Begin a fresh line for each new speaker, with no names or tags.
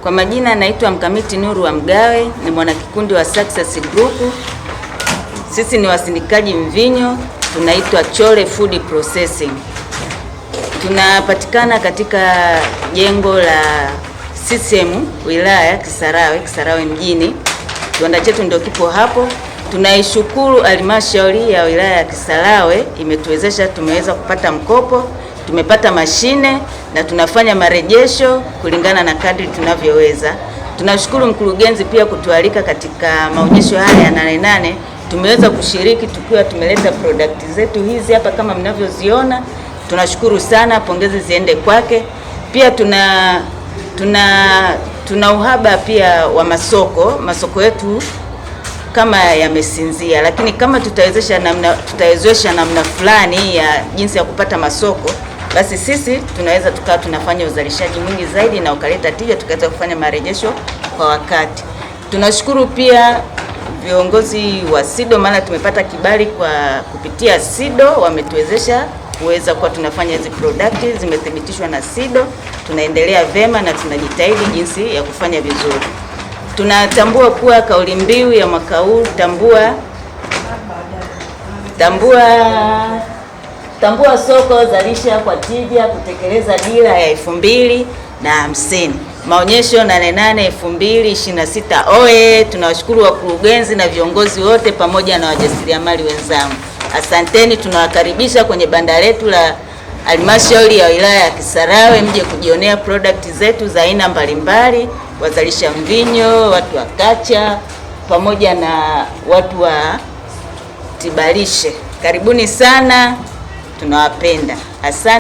Kwa majina naitwa Mkamiti Nuru wa Mgawe, ni mwanakikundi wa Success Group. Sisi ni wasindikaji mvinyo, tunaitwa Chole Food Processing. Tunapatikana katika jengo la CCM wilaya Kisarawe, Kisarawe mjini. Kiwanda chetu ndio kipo hapo. Tunaishukuru halmashauri ya wilaya ya Kisarawe imetuwezesha, tumeweza kupata mkopo, tumepata mashine na tunafanya marejesho kulingana na kadri tunavyoweza. Tunashukuru mkurugenzi pia kutualika katika maonyesho haya ya Nane Nane. Tumeweza kushiriki tukiwa tumeleta product zetu hizi hapa kama mnavyoziona. Tunashukuru sana, pongezi ziende kwake. Pia tuna uhaba pia wa masoko, masoko yetu kama yamesinzia, lakini kama tutawezesha namna fulani ya jinsi ya kupata masoko, basi sisi tunaweza tukawa tunafanya uzalishaji mwingi zaidi na ukaleta tija, tukaweza kufanya marejesho kwa wakati. Tunashukuru pia viongozi wa SIDO, maana tumepata kibali kwa kupitia SIDO, wametuwezesha kuweza kuwa tunafanya hizi product, zimethibitishwa na SIDO. Tunaendelea vema na tunajitahidi jinsi ya kufanya vizuri. Tunatambua kuwa kauli mbiu ya mwaka huu tambua soko, zalisha kwa tija, kutekeleza dira ya 2050. Maonyesho Nane Nane 2026 oye! Tunawashukuru wakurugenzi na viongozi wote pamoja na wajasiriamali wenzangu, asanteni. Tunawakaribisha kwenye banda letu la halmashauri ya wilaya ya Kisarawe, mje kujionea product zetu za aina mbalimbali, wazalisha mvinyo, watu wa kacha pamoja na watu wa tibalishe. Karibuni sana, tunawapenda. Asante.